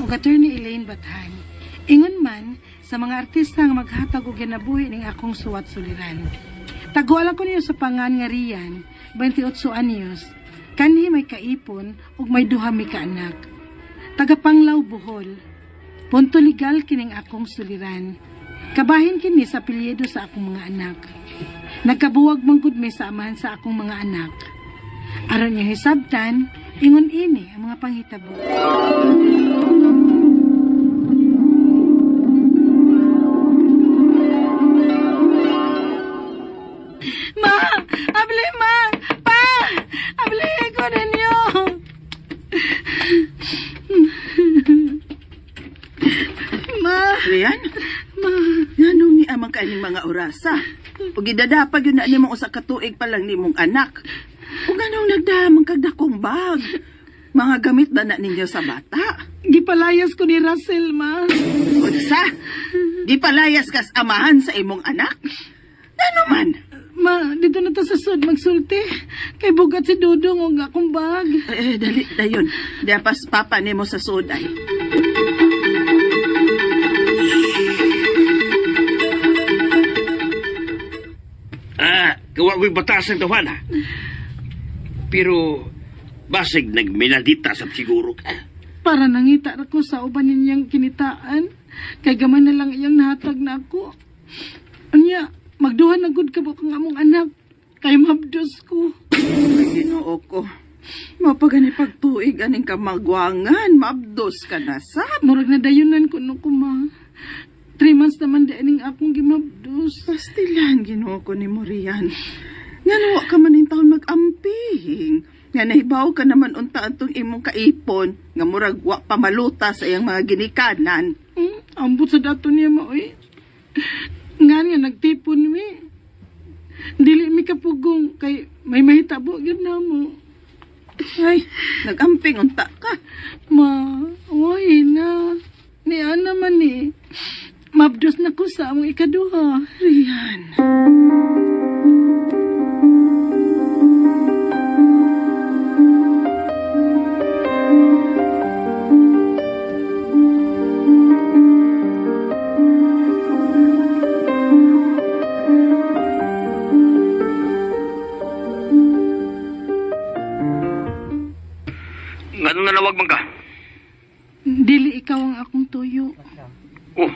ug Attorney Elaine Bathan. Ingon man sa mga artista nga maghatag og ginabuhi ning akong suwat suliran. Tagualan ko niyo sa pangan nga Rian, 28 anyos. Kanhi may kaipon ug may duha mi ka anak. Taga Panglao, Bohol. Punto legal kining akong suliran. Kabahin kini sa apelyido sa akong mga anak. Nagkabuwag man gud mi sa amahan sa akong mga anak. Aron niya hisabtan, ingon ini ang mga panghitabo. Ma! Abli, ma! Pa! Abli ko ninyo! Ma! Rian, Ma! nganong ni amang kaning mga orasa? Ug gidadapag yun na nimong usa ka tuig pa lang nimong anak. Ug anong nagdamang kag dakong bag? Mga gamit ba na ninyo sa bata? Gipalayas ko ni Russell, ma. Unsa? Di palayas kas amahan sa imong anak? Ano man? Ma, dito na ta sa sud magsulti. Kay bugat si Dudong og akong bag. Eh, dali dayon. Diya pas papa nimo sa suday. Ah, gawa ko'y batas ng tawan, ha? Pero, basig nagminadita sa siguro ka. Para nangita ra ko sa uban ninyang kinitaan. Kay gamay na lang iyang nahatag na ako. Anya, magduha na gud ka ba kang among anak? Kay mabdos ko. Ay, Ginoo ko. Mapagani pagtuig aning kamagwangan, maabdos ka na sa. Murag na dayunan ko no ko, ma. 3 months naman di aning akong gimabdos. Pastilan, Ginoo ko ni Morian. Nga wa ka man taon mag-amping. Nga nahibaw ka naman unta atong imong kaipon. Nga murag wa pa maluta sa iyang mga ginikanan. Ambot sa dato niya ma, oy. Nga nga, nagtipon mi. Dili mi kapugong kay may mahitabo gyud na mo. Ay, nag-amping unta ka. Ma, way na. Ni ana man ni. Mabdos na ko sa among ikaduha. Rian. Ngano nanawag man ka? Dili ikaw ang akong tuyo. Oh,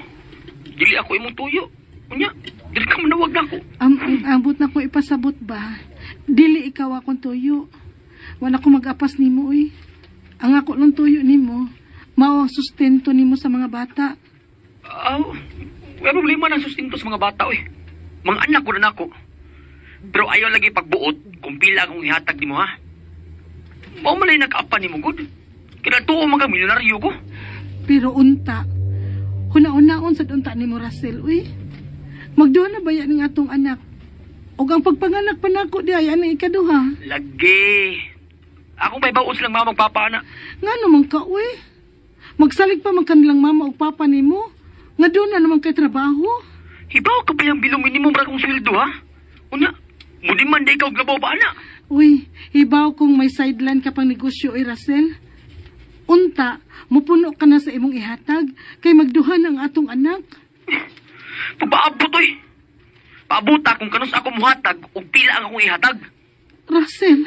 dili ako imong tuyo. Unya, dili ka manawag nako. Ambot na ko ipasabot ba? Dili ikaw akong tuyo. Wala ko mag-apas nimo uy. Ang ako lang tuyo nimo, mao ang sustento nimo sa mga bata. Aw, wala problema ng sustento sa mga bata oy. Mga anak ko na nako. Pero ayaw lagi pagbuot kung pila akong ihatag nimo ha. Mao man ay nag-apan nimo gud. Kaya tuo man ka milyonaryo ko. Pero unta, huna-unaon sa unta nimo Russell uy. Magduha na ba yan ang atong anak? Og ang pagpanganak pa nako di ay anang ikaduha. Lagi. Akong may baon silang mama magpapa ana. Nga naman ka uy. Magsalig pa man kanilang mama ug papa nimo. Nga doon na naman kay trabaho. Hibaw ka pa yung bilong minimum ra kong sweldo ha. Unya, mudi man di ikaw glabaw pa ana. Uy, hibaw kung may sideline ka pang negosyo oy Russell. Unta, mupuno ka na sa imong ihatag kay magduha na ang atong anak. Pabaabot oy. Paabuta kung kanus ako muhatag ug pila ang akong ihatag. Russell,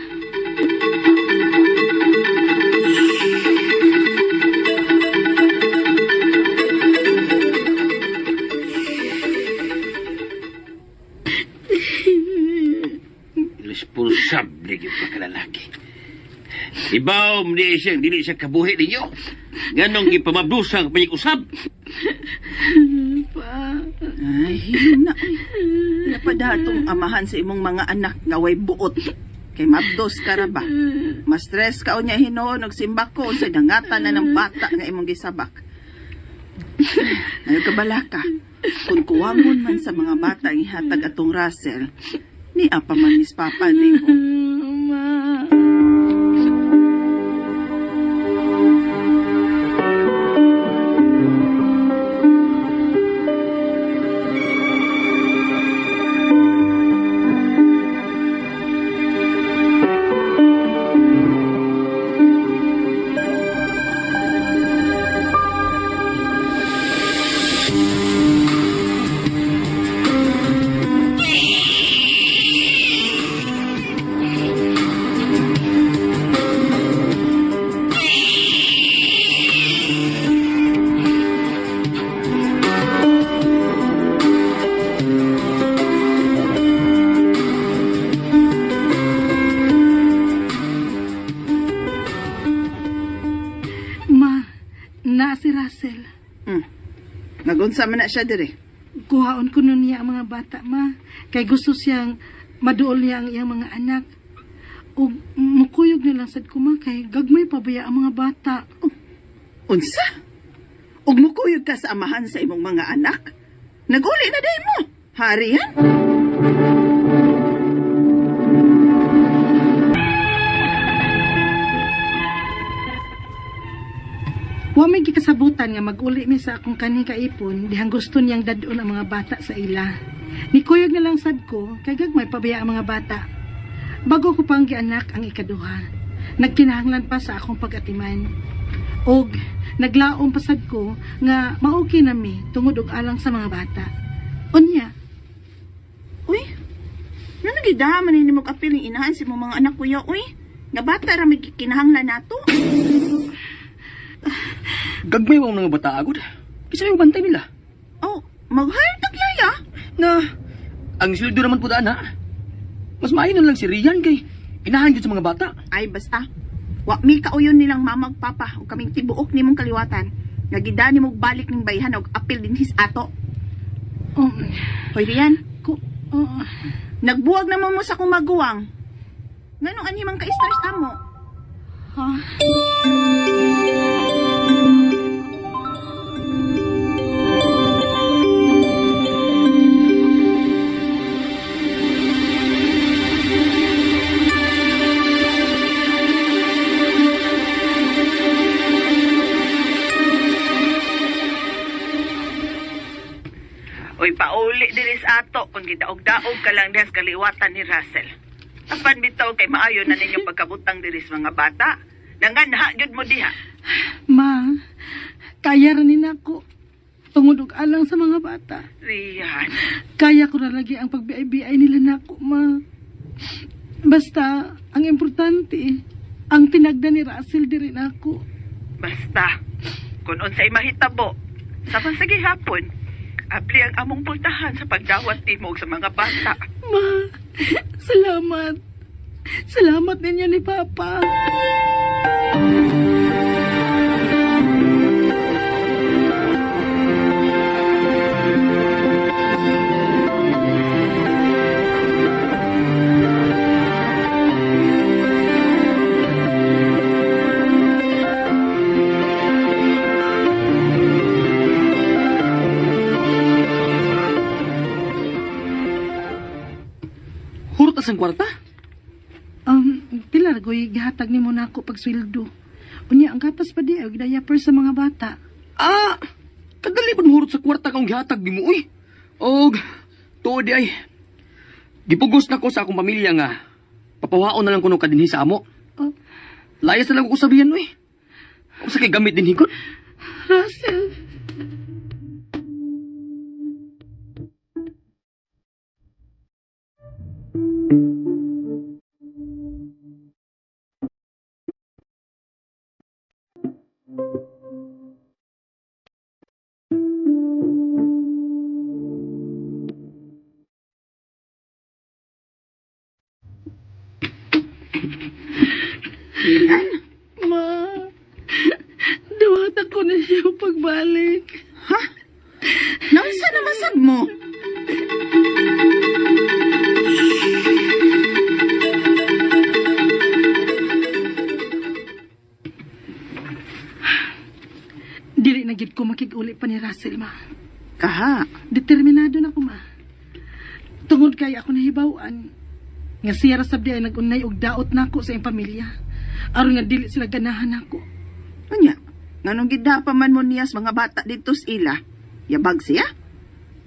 Responsable yung pagkalalaki. Ibaw, di siya, dili siya kabuhi ninyo. Ganong ipamabdusang panyag-usab. pa. Ay, hilom na. Uy. Napadatong amahan sa imong mga anak nga way buot. Kay mabdos ka ra ba? Mas-stress ka unya hinuon og simbako sa dangatan na ng bata nga imong gisabak. Ayo kabalaka. Kung kuwangon man sa mga bata ang ihatag atong Russell, ni apa man mis papa nimo. Ma. Nagunsa man na siya dire. Kuhaon ko nun niya ang mga bata, ma. Kay gusto siyang maduol niya ang iyang mga anak. O mukuyog na lang sad ko, ma, kay gagmay pa baya ang mga bata. Unsa? Ug mukuyog ka sa amahan sa imong mga anak? Naguli na day mo. Hari yan? Wa may gikasabutan nga maguli mi sa akong kaning kaipon dihang gusto niyang dadon ang mga bata sa ila. Nikuyog na lang sad ko kay gagmay pabaya ang mga bata. Bago ko pang gianak ang ikaduha. Nagkinahanglan pa sa akong pag-atiman. Og naglaom pa sad ko nga maoki na mi tungod og alang sa mga bata. Unya, Uy, nga nagidaman ni mo kapiling inahan sa imong mga anak kuya, uy. Nga bata ra may kinahanglan nato. Gagmay wa ang mga bata agod. Kinsa may bantay nila? Oh, mag-hire tag yaya. Na, ang sweldo naman po daan ha. Mas maayo na lang si Rian kay inahan jud sa mga bata. Ay, basta. Wa mi kauyon nilang mama ug papa ug kaming tibuok nimong kaliwatan. Nga gidani mo balik ning bayhan og apil dinhis ato. oh, Hoy Rian, ko, oh, nagbuwag naman mo sa akong maguwang. Nganong anhi man ka stars amo? ha? Uy, pauli diri sa ato kung gidaog-daog ka lang diha sa kaliwatan ni Russell. Apan bitaw kay maayo na ninyo pagkabutang diri sa mga bata. Nanganha gyud mo diha. Ma, kaya ra ni nako tungod og alang sa mga bata. Rian, Kaya ko na lagi ang pagbiay-biay nila nako, ma. Basta, ang importante, ang tinagda ni Russell diri nako. basta kung unsay mahitabo sa sige hapon, apli ang among pultahan sa pagdawat nimo sa mga bata. Ma, salamat. Salamat ninyo ni Papa. Hurot ang kwarta. Pilar, goy, gihatag nimo nako pag sweldo. Unya, ang gatas pa di, og diaper sa mga bata. Ah, kadali pa hurot sa kwarta kang gihatag nimo uy. Og tuod di ay. Gipugos na ko sa akong pamilya nga papawaon na lang kuno ka dinhi sa amo. Oh, Layas na lang ko sabihan uy. Usa kay gamit din higot. Russell. Rian? Ma, duwata ko na siya pagbalik. Ha? Naunsa na masag mo? Dili na gid ko makig-uli pa ni Russell, ma. Kaha. Determinado na ko, ma. Tungod kay ako nahibaw-an, nga siya ra sabdi ay nag-unay og daot nako sa iyang pamilya. Aron nga dili sila ganahan nako. Unya, nganong gidapa man mo niya sa mga bata dito sa ila, yabag siya?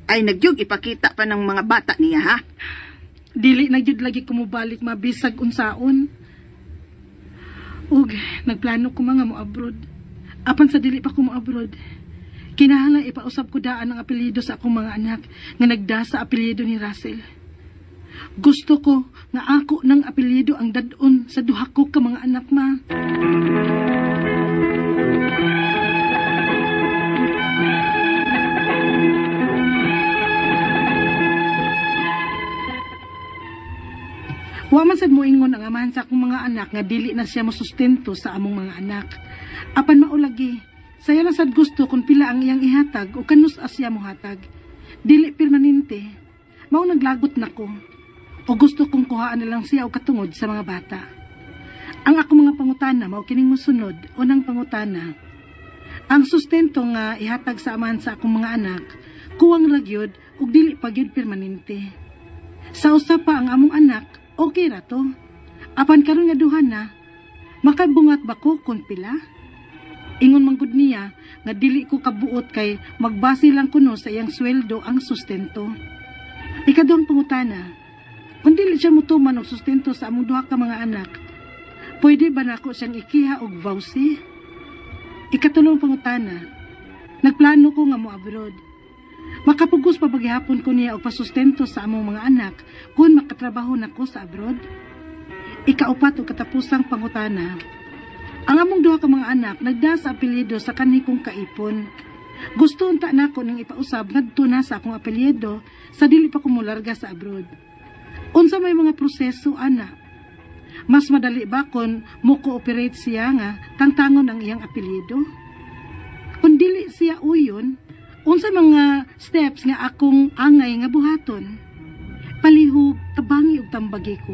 Ay, nagyug ipakita pa ng mga bata niya, ha? Dili na gyud lagi kumubalik mabisag unsaon. Ug nagplano ko mga mo abroad. Apan sa dili pa ko mo abroad. Kinahanglan ipausab ko daan ang apelyido sa akong mga anak nga nagda sa apelyido ni Russell. Gusto ko nga ako ng apelyido ang dadon sa duha ko ka mga anak ma. Wa man sad moingon ang amahan sa akong mga anak nga dili na siya mosustento sa among mga anak. Apan maulagi Saya lang sad gusto kung pila ang iyang ihatag o kanus asya mohatag. Dili permanente. Mao naglagot na ko. O gusto kong kuhaan na lang siya og katungod sa mga bata. Ang ako mga pangutana mao kining mosunod. Unang pangutana. Ang sustento nga ihatag sa amahan sa akong mga anak, kuwang ra gyud ug dili pa gyud permanente. Sa usa pa ang among anak, okay ra to. Apan karon nga duha na, makabungat ba ko kung pila? Ingon man gud niya nga dili ko kabuot kay magbase lang kuno sa iyang sweldo ang sustento. Ikaduhang pangutana, kung dili siya mutuman og sustento sa among duha ka mga anak, pwede ba nako siyang ikiha og VAWC? Ikatulong pangutana, nagplano ko nga mo abroad. Makapugos pa ba gihapon ko niya og pasustento sa among mga anak kung makatrabaho nako sa abroad? Ikaupat o katapusang pangutana, ang among duha ka mga anak nagda sa apelyido sa kanhi kong kaipon. Gusto unta nako ning ipausab ngadto na sa akong apelyido sa dili pa ko molarga sa abroad. Unsa may mga proseso ana? Mas madali ba kon mo cooperate siya nga tangtangon ang iyang apelyido? Kung dili siya uyon, unsa mga steps nga akong angay nga buhaton? Palihog tabangi og tambagi ko.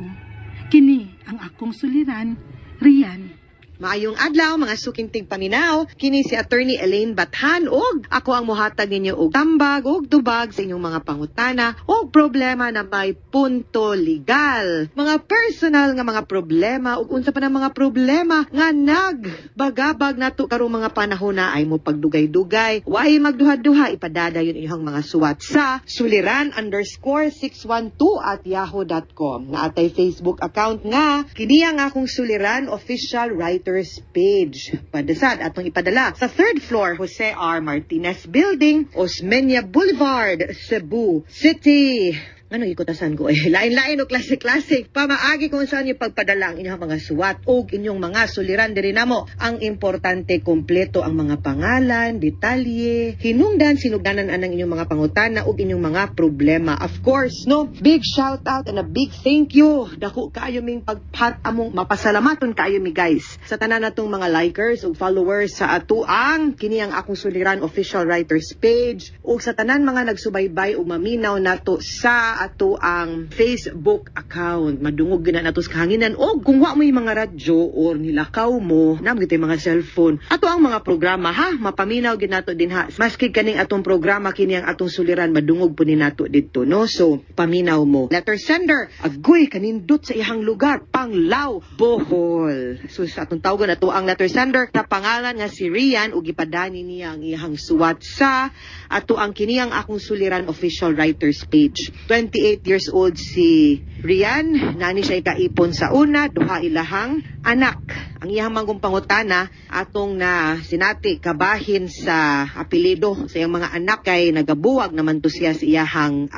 Kini ang akong suliran, Rian. Maayong adlaw, mga suking tigpaminaw, kini si Attorney Elaine Bathan og ako ang mohatag ninyo og tambag og tubag sa inyong mga pangutana og problema na may punto legal. Mga personal nga mga problema ug unsa pa ng mga problema nga nagbagabag nato karong mga panahon na ay mo pagdugay-dugay, way magduha-duha, ipadadayon inyong mga suwat sa suliran_612@yahoo.com. Naa tay Facebook account nga kini ang Akong Suliran Official Writers page. Padasad atong ipadala sa third floor, Jose R. Martinez Building, Osmeña Boulevard, Cebu City. Ano ikutasan ko eh? Lain-lain o klase-klase. Pamaagi kung saan yung pagpadala ang inyong mga suwat o inyong mga suliran diri namo. Ang importante, kompleto ang mga pangalan, detalye, hinungdan, sinugdanan anang inyong mga pangutana o inyong mga problema. Of course, no? Big shout out and a big thank you. Dako kaayo ming pagpat among mapasalamaton kaayo mi, guys, sa tanan natong mga likers ug followers sa ato ang kini ang Akong Suliran Official Writers page ug sa tanan mga nagsubaybay ug maminaw nato sa ato ang Facebook account. Madungog gina nato sa kahanginan og kung wa mo yung mga radyo or nilakaw mo, naa gyud mga cellphone. Ato ang mga programa ha, mapaminaw gid nato din ha. Maski kaning atong programa, kini ang Atong Suliran, madungog po ni nato didto, no? So, paminaw mo. Letter sender, agoy kanindot sa iyang lugar, Panglao, Bohol. So sa atong tawgon ato ang letter sender na pangalan nga si Rian ug gipadani niya ang iyang suwat sa ato ang kini ang Akong Suliran Official Writers page. 28 years old si Rian, nani siya kaipon sa una, duha ilahang anak. Ang iyang manggong pangutana atong na sinati kabahin sa apelyido sa iyang mga anak kay nagabuwag naman to siya sa iyahang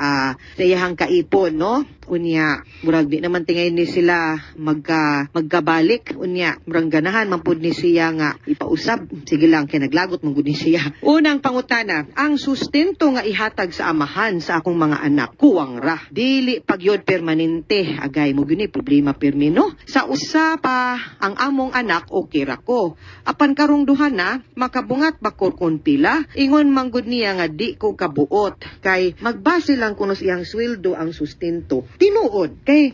kaipon, no? Unya, murag di naman tingay ni sila magkabalik. Unya, murag ganahan man pud ni siya nga ipausab. Sige lang kay naglagot man gud ni siya. Unang pangutana, ang sustento nga ihatag sa amahan sa akong mga anak kuwang ra. Dili pagyod permanente. Agay mo gyud ni problema pirmi, no? Sa usa pa ang among anak, okay ra ko. Apan karong duha na, makabungat ba ko kung pila? Ingon man gud niya nga di ko kabuot kay magbase lang kuno sa iyang sweldo ang sustento. Tinuod kay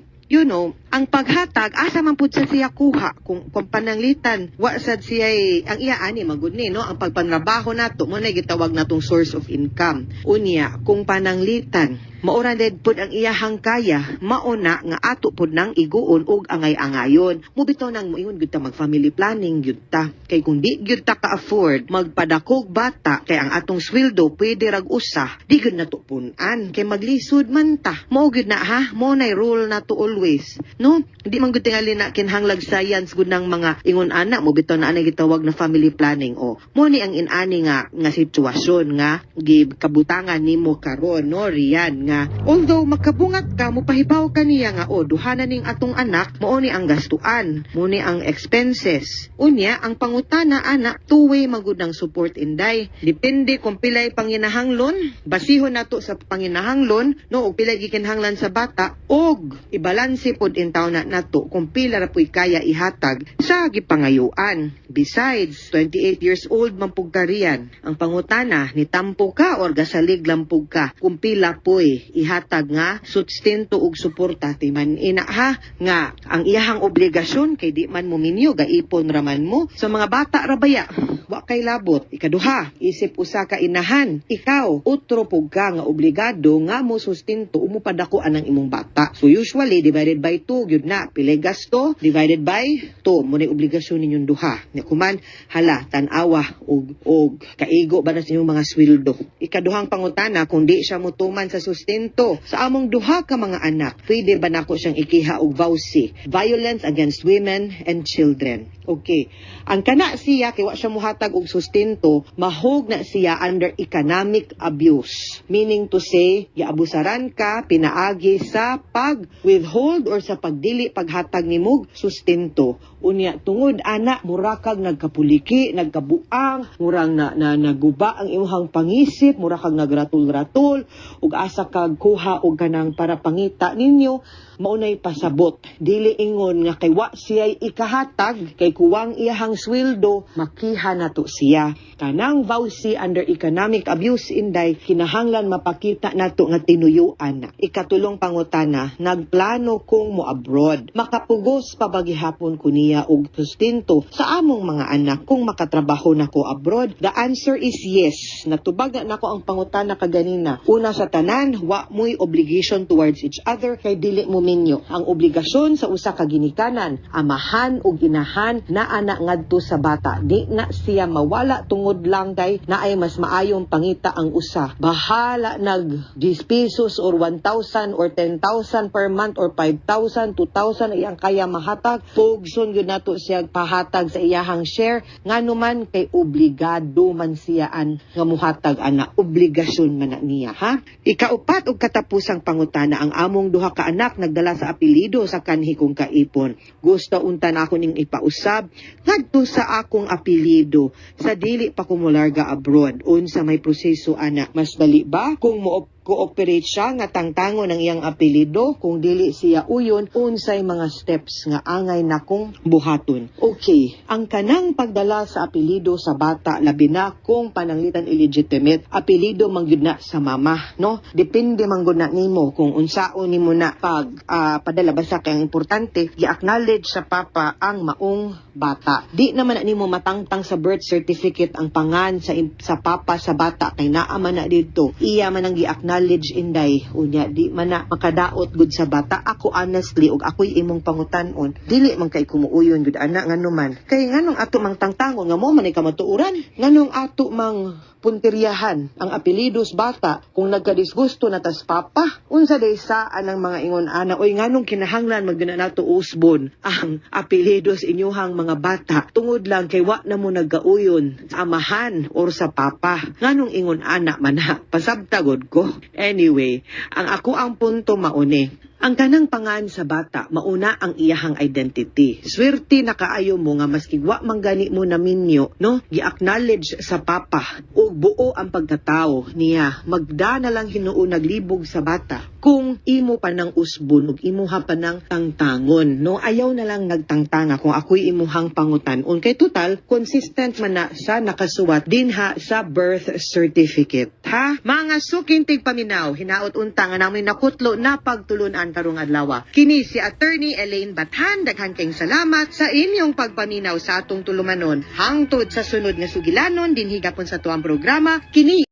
ang paghatag asa man pud sa siya kuha kung pananglitan wa sad siya ang iya ani magud ni, no? Ang pagpanrabaho nato mo na gitawag natong source of income. Unya kung pananglitan maura ded pud ang iyahang kaya, mauna nga ato pud nang iguon og angay-angayon. Mo bitaw nang moingon gyud ta mag family planning gyud ta kay kung di gyud ta ka-afford magpadakog bata kay ang atong sweldo pwede rag usa, di gyud nato pun-an kay maglisod man ta. Mao gyud na ha, mo nay rule nato always, no? Di man gyud tingali na kinahanglag science gud ng mga ingon ana. Mo bitaw na anay gitawag na family planning o mo ni ang inani nga sitwasyon nga gikabutangan nimo karon, no, Rian, nga although makabungat ka, mopahibaw ka niya nga o duha na ning atong anak, mao ni ang gastuan, mo ni ang expenses. Unya ang pangutana ana, two-way magud ang support, inday. Depende kung pilay panginahanglon, basihon nato sa panginahanglon, no, og pilay gikinahanglan sa bata og ibalanse. Balanse pod intaw na nato kung pila ra puy kaya ihatag sa gipangayuan. Besides, 28 years old man pug ka, Rian. Ang pangutana, ni tampo ka or gasalig lang pug ka kung pila poy ihatag nga sustento ug suporta? Timan ina ha nga ang iyahang obligasyon kay di man mo minyo, gaipon raman mo sa mga bata ra baya, wa kay labot. Ikaduha, isip usa ka inahan, ikaw utro pug ka nga obligado nga mo sustento o mopadako anang imong bata. So usually divided by 2 gyud na. Pilay gasto divided by 2 mo na obligasyon ninyong duha. Nya kuman hala, tan-awa og kaigo ba na sa inyong mga sweldo. Ikaduhang pangutana, kung di siya mutuman sa sustento sa among duha ka mga anak, pwede ba nako siyang ikiha og VAWC, violence against women and children? Okay, ang kana siya kay wa siya muhatag og sustento, mahog na siya under economic abuse, meaning to say giabusaran ka pinaagi sa pag withhold or sa pagdili paghatag nimog sustento. Unya tungod ana mura kag nagkapuliki, nagkabuang, murang na naguba ang imong pangisip, mura kag nagratul-ratul ug asa kag kuha og kanang para pangita ninyo. Maunay pasabot, dili ingon nga kay wa siya'y ikahatag, kay kuwang iyahang sweldo, makiha nato siya. Kanang VAWC under economic abuse, inday, kinahanglan mapakita nato nga tinuyuan na. Ikatulong pangutana, nagplano kong mo abroad, makapugos pa ba gihapon ko niya og sustento sa among mga anak kung makatrabaho na ko abroad? The answer is yes. Natubag na nako ang pangutana kaganina. Una sa tanan, wa mo'y obligation towards each other kay dili mo minyo. Ang obligasyon sa usa ka ginikanan, amahan ug inahan, naa na ngadto sa bata. Di na siya mawala tungod lang kay naay mas maayong pangita ang usa. Bahala nag 10 pesos or 1,000 or 10,000 per month or 5,000, 2,000 iyang kaya mahatag. Pugson gyud nato siya pahatag sa iyahang share, ngano man kay obligado man siya an nga muhatag ana, obligasyon man na niya ha. Ikaupat ug katapusang pangutana, ang among duha ka anak nagdala sa apelyido sa kanhi kong kaipon. Gusto unta na ako ning ipausab ngadto sa akong apelyido sa dili pa ko molarga abroad. Unsa may proseso ana? Mas dali ba kung mo cooperate siya nga tangtangon ang iyang apelyido? Kung dili siya uyon, unsay mga steps nga angay nakong buhaton? Okay, ang kanang pagdala sa apelyido sa bata, labi na kung pananglitan illegitimate, apelyido man gyud na sa mama, no? Depende man gud na nimo kung unsaon nimo na pag padala, basta kay ang importante gi-acknowledge sa papa ang maong bata. Di naman na nimo matangtang sa birth certificate ang pangan sa papa sa bata kay naa man na didto, iya man ang gi-acknowledge, inday. Unya di man na makadaot gud sa bata. Ako honestly, og ako'y imong pangutan-on, dili man kay kumuuyon gud ana. Ngano man kay nganong ato mang tangtangon nga mo man ay kamatuoran? Nganong ato mang puntiryahan ang apelyidos bata kung nagkadisgusto na tas papa? Unsa day sa anang mga ingon ana? Oy, nganong kinahanglan magduna nato usbon ang apelyidos inyuhang mga bata tungod lang kay wa na mo nagauyon sa amahan or sa papa? Nganong ingon ana man ha? Pasabta gud ko. Anyway, ang ako ang punto mauni ang kanang pangan sa bata, mauna ang iyahang identity. Swerte na kaayo mo nga maski wa man gani mo na minyo, no? Gi-acknowledge sa papa ug buo ang pagkatao niya. Magda na lang hinuon naglibog sa bata kung imo pa ng usbon ug imuha pa ng tangtangon, no? Ayaw na lang nagtangtanga kung ako'y imuhang pangutan-on. Kay total, consistent man na sa nakasuwat dinha sa birth certificate. Ha? Mga suking tigpaminaw, hinaot unta nga namin nakutlo na pagtulunan karong adlaw. Kini si Attorney Elaine Bathan, daghan kayong salamat sa inyong pagpaminaw sa atong tulumanon. Hangtod sa sunod nga sugilanon dinhi gapon sa tuang programa, kini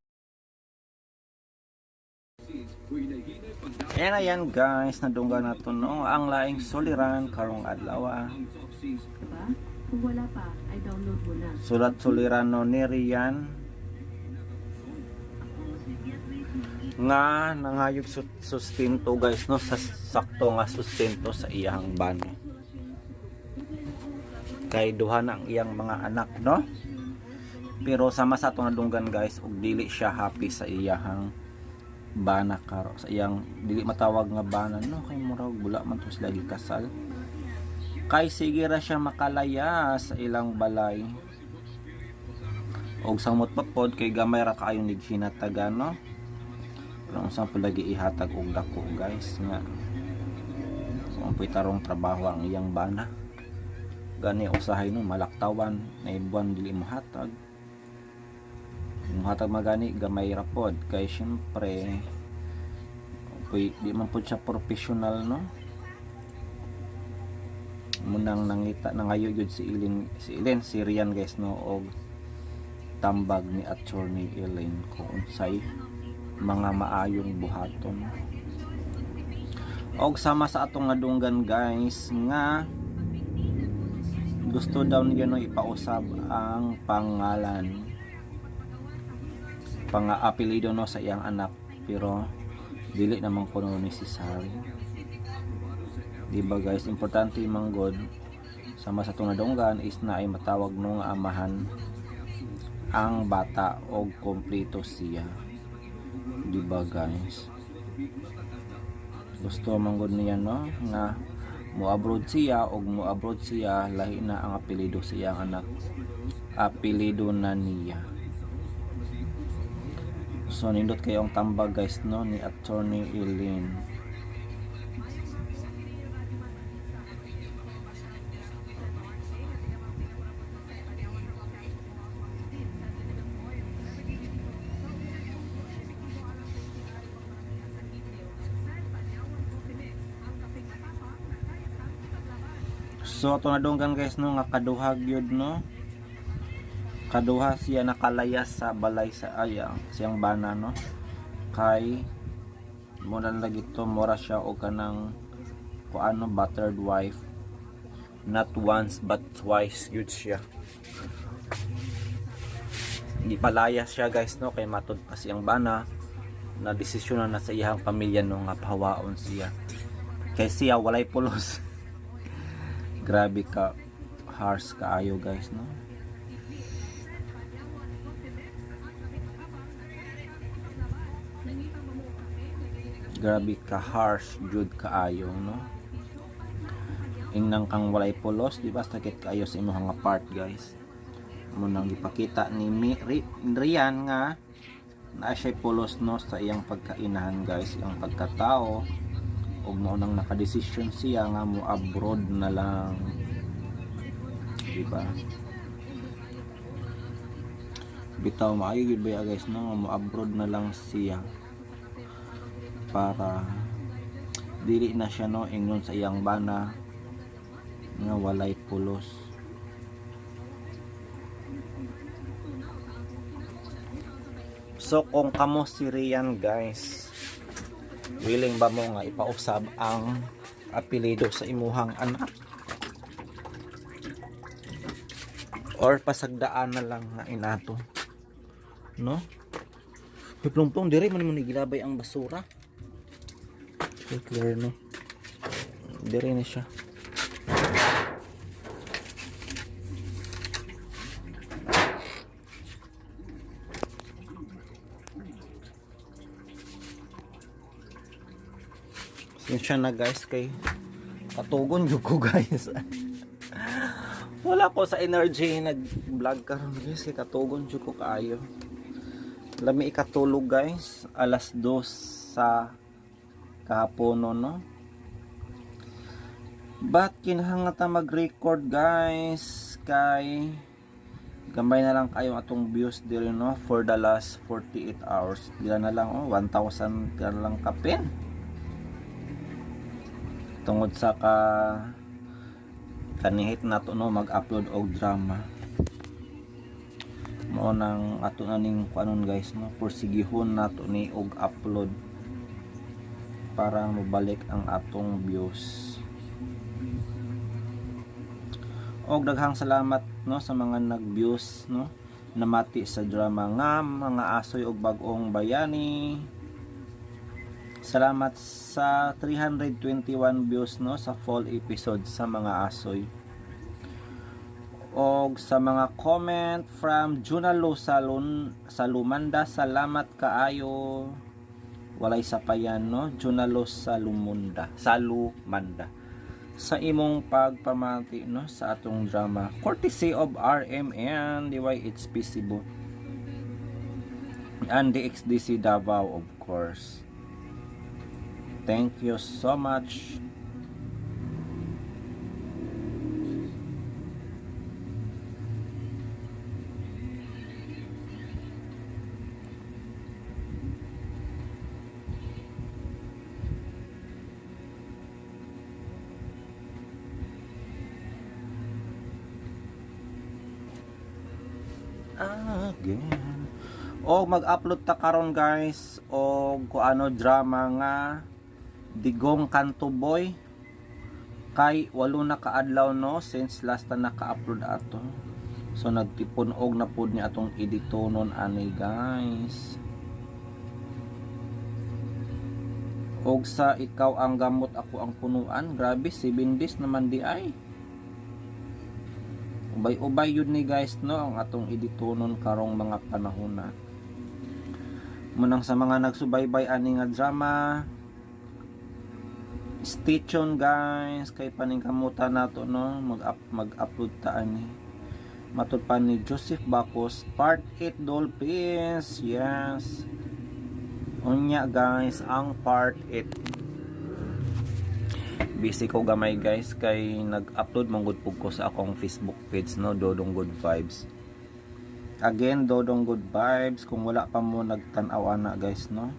And ayan guys, nadunggan na to, no, ang laing suliran karong adlaw. Kung wala pa, ay download mo na. Sulat suliran no ni Rian nga nangayog sustento guys, no, sa sakto nga sustento sa iyang bana kay duha na ang iyang mga anak, no? Pero sama sa atong nadunggan guys, ug dili siya happy sa iyahang bana karo, sa iyang dili matawag nga bana, no, kay murag bula man to sila gikasal, kay sige ra siya makalaya sa ilang balay og samot pa pod kay gamay ra kaayo nig hinatagan, no? Pero unsa pa lagi ihatag og dako guys nga Ang tarong trabaho ang iyang bana. Gani usahay no malaktawan na buwan dili mohatag. Kung hatag magani gamay ra pod kay syempre puy, di man pod siya professional no. Munang nangita nangayo gyud si Ilin si Rian guys no og tambag ni Attorney Elaine kung unsay mga maayong buhaton. Og sama sa atong nadunggan guys nga gusto daw niya no ipausab ang pangalan, pang-apelyido no sa iyang anak, pero dili naman kuno necessary. Di ba guys, importante man god sama sa atong nadunggan is na ay matawag no nga amahan ang bata og kompleto siya. Di ba guys, gusto man gud niya no nga mo-abroad siya og mo-abroad siya lahi na ang apelyido sa iyang anak, apelyido na niya. So nindot kayo ang tambag guys no ni Attorney Elaine. So ato nadunggan guys no nga kaduha gyud no, kaduha siya nakalayas sa balay sa ayang siyang bana no, kay muna lagi to mura siya og kanang kuano battered wife, not once but twice gyud siya. Gipalayas siya guys no kay matud pa siyang bana na desisyon na sa iyang pamilya no nga pahawaon siya kay siya walay pulos. Grabe ka harsh kaayo guys no. Grabe ka harsh jud kaayo no. Ingnang kang walay pulos, di ba? Sakit kaayo sa imong nga part guys. Munang gipakita ni Rian nga naa siya pulos no sa iyang pagkainahan guys, iyang pagkatao. Og mao nang nakadesisyon siya nga mo abroad na lang, di ba? Bitaw maayo gyud ba guys no nga mo abroad na lang siya para dili na siya no ingon sa iyang bana nga walay pulos. So kung kamo si Rian guys, willing ba mo nga ipausab ang apelyido sa imuhang anak? Or pasagdaan na lang nga inato no? Piplongplong dire man mo ni gilabay ang basura. Clear no. Dire na siya. Siya na guys kay katugon jud ko guys. Wala ko sa energy nag-vlog karon guys kay katugon jud ko kaayo. Lami ikatulog guys, alas 2 sa kahaponon no. But kinahanglan ta mag-record guys kay gamay na lang kayo atong views diri no for the last 48 hours. Pila na lang oh, 1,000 pila na lang kapin. Tungod sa ka kanihit nato no mag-upload og drama. Mao nang ato na ning kuanon guys no, porsigihon nato ni og upload para mobalik ang atong views. Og daghang salamat no sa mga nag-views no, namati sa drama nga mga asoy og bag-ong bayani. Salamat sa 321 views no sa full episode sa mga asoy. Og sa mga comment from Junalo Salon Salumanda, salamat kaayo. Walay sapayan no, Junalo Salumunda, Salumanda, sa imong pagpamati no sa atong drama, courtesy of RMN DYHP Cebu and DXDC Davao, of course. Thank you so much. again. O mag-upload ta karon, guys, og kuano, drama nga Digong Kanto Boy, kay 8 na kaadlaw, no, since last na naka-upload ato. So nagtipon-og na pud ni atong editonon ani, guys. Og sa Ikaw ang Gamot, Ako ang Punuan, grabe, 7 days naman di ay. Ubay-ubay yun ni, guys, no, ang atong editonon karong mga panahon na. Munang sa mga nagsubaybay ani nga drama, stay tuned, guys, kay paningkamutan nato, no, mag-upload ta ani. Matud pa ni Joseph Bacos part 8 Dolphins. Yes. Unya, guys, ang part 8. Busy ko gamay, guys, kay nag-upload man gud pug ko sa akong Facebook page, no, Dodong Good Vibes. Again, Dodong Good Vibes, kung wala pa mo nagtan-aw ana, guys, no.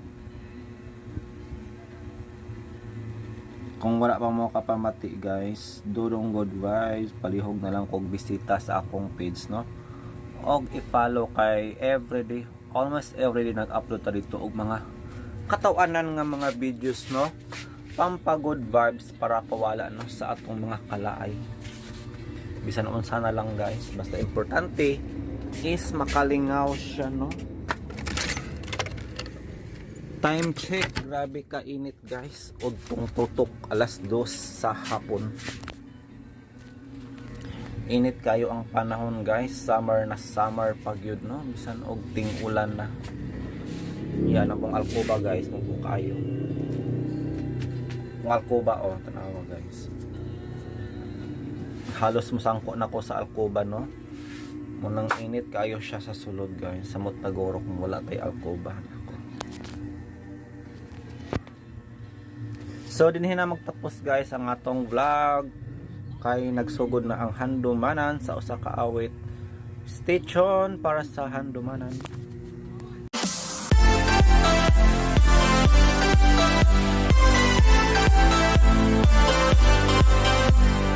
Kung wala pa mo kapamati, guys, Dodong Good Vibes, palihog na lang kog bisita sa akong page, no. Og i-follow kay everyday, almost everyday nag-upload ta dito og mga katawanan nga mga videos, no, pampa good vibes para pawala, no, sa atong mga kalaay. Bisan unsa na lang, guys, basta importante is makalingaw siya, no. Time check, grabe ka init, guys, udtong tutok alas 2 sa hapon. Init kayo ang panahon, guys, summer na summer pag yun, no, bisan og ting ulan na. Yan akong alkoba, guys, mubo kayo kung alkoba. Oh, tanawa, guys, halos musangko na ko sa alkoba, no. Munang init kayo siya sa sulod, guys. Samot nagoro kung wala tay alkoba. Nako. So dinhi na magtapos, guys, ang atong vlog kay nagsugod na ang handumanan sa usa ka awit. Stay tuned para sa handumanan.